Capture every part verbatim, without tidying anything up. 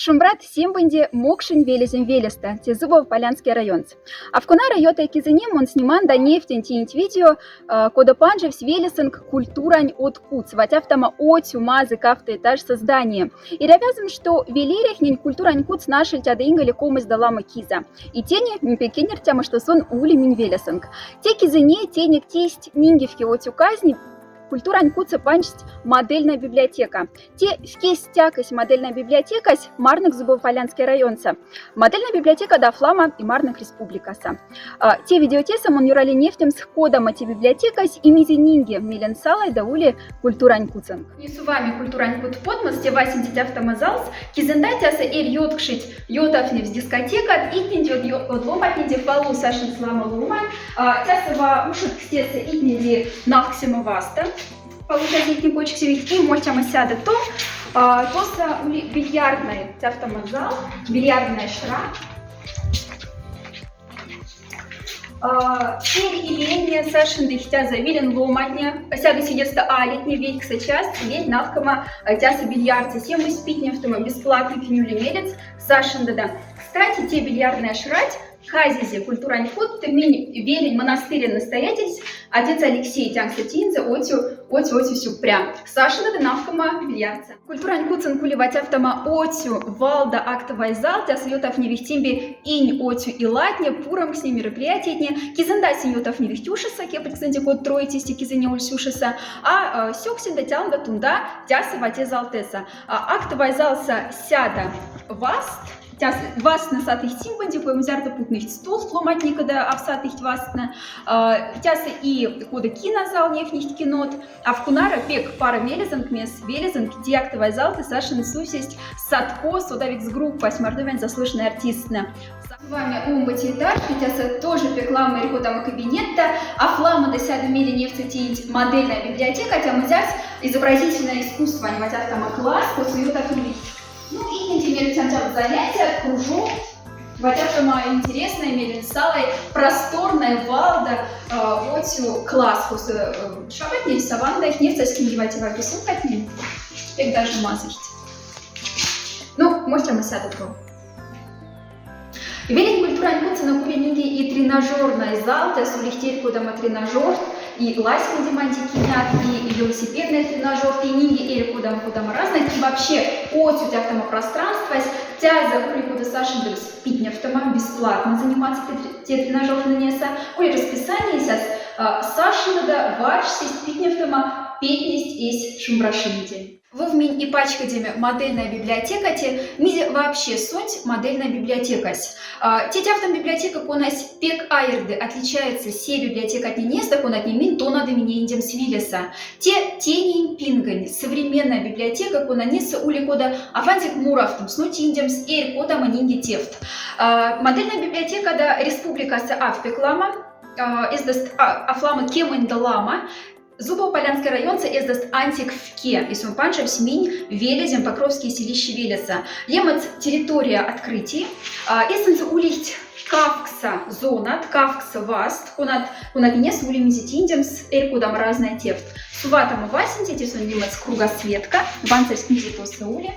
Шумбрат, симбынди Мокшень велезем велестэ, те Зубово-Полянский районс. Афкунаре ётай кизэнем мон сниман да нефтен тинть видео, а, кода панжевсь велесэнк культурань од кутс, вать афтама отю мазы кафта этажса здание. Эрявязом, што велерехнень культурань кутс нашельтяда инголе комась да лама киза. И тени ми пекенертяма, што сон ули минь велесэнк. Те кизэне тенек тисть нингевке отю казни, культурань кутса панжсть модельная библиотека. Те вкесь тякась модельная библиотекась марнок Зубово-Полянский районса. Модельная библиотека да афлама и марнок республикаса. А, те видеотеса мон юрали нефтемс, кода мати библиотекась и мизе нинге мелен салай да ули культурань кутсэнк. И сувами культурань кут потмос, те васенди тяфтама залс, кизэнда тяса эр ёткшить ётафневсь дискотекат, итнинди од ё-, од ломатнинди фалу сашен слама ломань, а, тяса ва ушед кстеса итнинди налксема васта. Получается, итни кочксевить и мольтяма сяда то, а, тоса ули бильярдная тяфтама зал, бильярдная шра. А, сир и лене сашен дыхтяза вилен ломатне, сяда сидеста алитне вейкса част, вейк налкома, а, тяса бильярдса. Семусь питневтома бесплатно кинюли мерец сашен да. Кстати, те бильярдная шрать, казизе культурань кутты минь велень монастырен настоятельс, отец Алексей тянкса тинзе отю, отю, отю сюпря. Сашен да налкома бильярдса. Культурань кутсэнк ули вать афтама отю валда актовай зал, тяса ётафневихть симби инь отю и латне, пуромксне, мероприятиятне. Кизэнда синь ётафневихть ушаса, кеприксэнди код троитесь те кизэне ульсь ушаса, а, а, сёксенда, тяланда тунда тяса вате залтеса. А, актовай залса сяда васт, тяса вастнэ сатыхть симбонди, кой мзярда путныхть стул, ломатникода ав сатыхть вастнэ, а, тяса и кода кинозал, нефнихть кинот. Афкунаре пек пара велезэнк мес, велезэнк, те актовай залты сашен сусесть садко содавикс группась, Мордовиянь заслуженный артисттнэ. Ваме омбоце этажа, тяса тоже пек лама эрьгодама кабинетта, афлама да сяда мери нефтса тинть модельная библиотека, тя мзярс изобразительное искусство, вать афтама класс, коса ётафневихть. Ну, и, например, тян-тян занятия, кружок, вать афтама интересная, мелен салай, просторная валда, э, отю класс, коса, э, шабатнень, саванда, их нефтса скиньги вать и вапису катнень, пек даже мазыхть. Ну, мольтяма сяда то. Велень культурань кутсэнок ули нинге и тренажёрный зал, тяса улихть эрьгодама тренажёрт, и ласьконди манди кинят, и, и велосипедный тренажёрт, и нинге эрьгодама, кодама разный, и вообще отю тяфтама пространствась, тяза ули кода сашен дырс питневтома, бесплатно заниматься те, те тренажёртнэнеса, ули расписаниесас, а, сашен да варшсесть питневтома пятнесть эсь шумбрашинди. Вов минь и пачкодеме модельная библиотека, те мизе вообще сонть модельная библиотекась. А, те тяфтама библиотека, конась пек аерде отличается сей библиотекатненеста, конатне минь тонадым ине индемс Вилеса. Те тениень пингонь современная библиотека, конанеса ули кода афанзик муравтомс, ну, тиндемс эрьгодама нинге тефт. А, модельная библиотека да республикаса ав пек лама, а, эздаст, а, афлама кемонь да лама, Зубово-Полянский районса эздаст ансяк вке, и сон панжевсь минь велезем, Покровские Селища велеса. Лемоц территория открытий, а, эсэнзэ улихть кавкса зонат, кавкса васт, конат, конатненеса ули мизе тиндемс эрьгодама разная тефт. Суватама васенце, те сон лемоц кругосветка, ванцарь снизу тоса ули.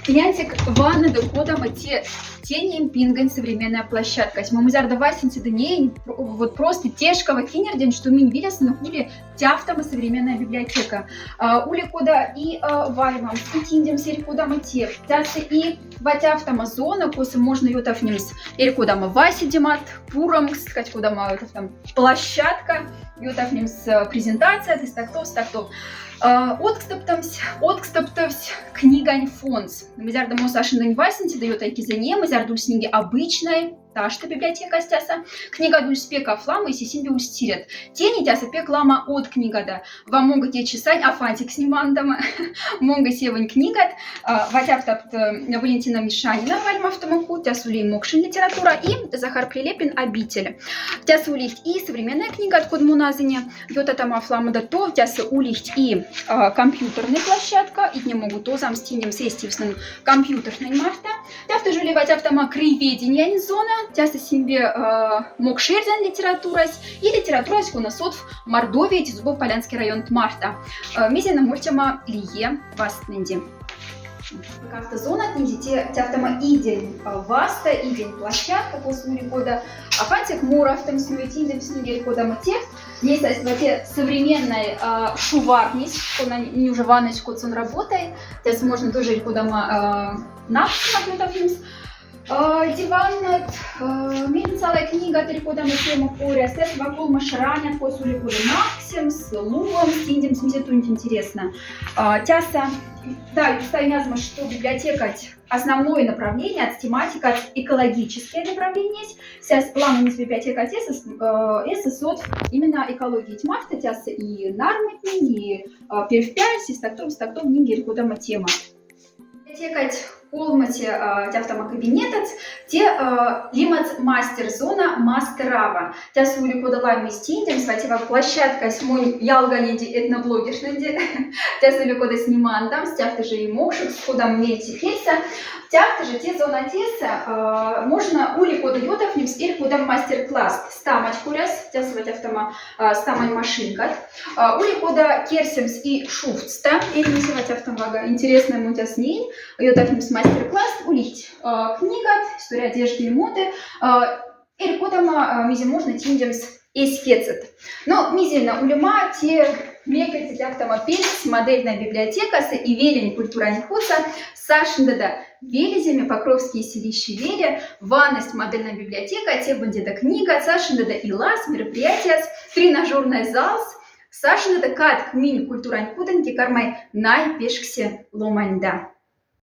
Ансяк ваннодо, кодама те тениень пингонь современная площадкась. Мо мзярда васенцеда неинь, про-, вот просто тешкова кинердень, что минь Вилесанок ули тяфтама современная библиотека. А, ули кода и, а, ваймамс, и тиндемс эрьгодама тефт. Тяса и вать афтама зона, коса можно ётафнемс эрьгодама васидемат, пуромкст, кадь кодама ётафтама площадка, ётафнемс, э, презентация, тестактов, стактов. Э, откстовтомсь, откстовтомсь книгань фондс. Мзярда мо сашендэнь васенцеда ётай кизэне, мзярда ульсь нинге обычная, ташта библиотекась тяса. Книгат ульсь пек афлама, и сисинде ульсь тирет. Тени тяса пек лама од книгада. Ва монга те чисань афантик снимантама. Монга севонь книгат, а, вать афтапт, э, Валентина Мишанина вальмавтома ку, тяса ули мокшень литература, и Захар Прилепин «Обитель». Тяса улихть и современная книгат, код мон азыне ётатама афламада, то тяса улихть и, а, компьютерная площадка, итне могут озамс тиндемс эстивснон компьютернэнь марта. Тяфта жо ули вать афтама краеведениянь зона, тяса симбе, а, мокшэрзянь литературась и литературась, кона содф Мордовиядь Зубово-Полянский районт марта. А, мезене мольтяма лия вастнэнди. Кафта зонатнеди те тяфтама идень, а, васта, идень площадка косо уликода. А фантик морафтом снуй тиндем снегер кодама тефт. Не те современной, а, шуварнись, кона не уже ванночку цун работай. Тяс можно тоже кодама, а, напсматнутовнус. А, диваннад, а, мельцалай книга, три кодама тема коряс, тяс вакол машараня косо уликода напсемс, лувомс, тиндемс, мизе тунь интересно. А, тяса, да, стайнязма, что библиотекать основное направление, от тематика, от экологическое направление. Сейчас план библиотека эсэс, э, эсэс от именно экологии тьмафта, тяса и нармытни, и, э, перфпяльс, и стактом, стактом, нингер кодама тема. Библиотекать колмоте, э, тяфтама кабинетац, те, э, лемац мастер-зона, мастерава. Тяса уликода ламис тиндемс, ватева площадкась мон ялганиди этноблогершнэнди. Тяса уликода снимандамс, тяфта же и мокшекс, кодам мельце кельса. Тяфта же те зона теса, а, можно уликода ётафнемс, эр кодам мастер-класс. Стамать коряс, тяса ватева тяфтама, а, стамань машинкат. А, уликода керсемс и шуфтста, эр мизе ватева тяфтама вага интересная мутяснень. Ётафнемс мастер-класс, улить, а, книгат, история одежды и моды. А, эр кодама, а, мизе можно тиндемс эскетсат. Но мизельна улема те мекоти тяфтама пельс модельной библиотекаса и велень культурань кудса. Сашендада велеземе Покровские селищи веле, ванность модельной библиотека, те вандеда книга, сашендада илас, мероприятияс, тренажёрной залс, сашендада кадк минь культурань кудынки кармай най пешксе ломаньда.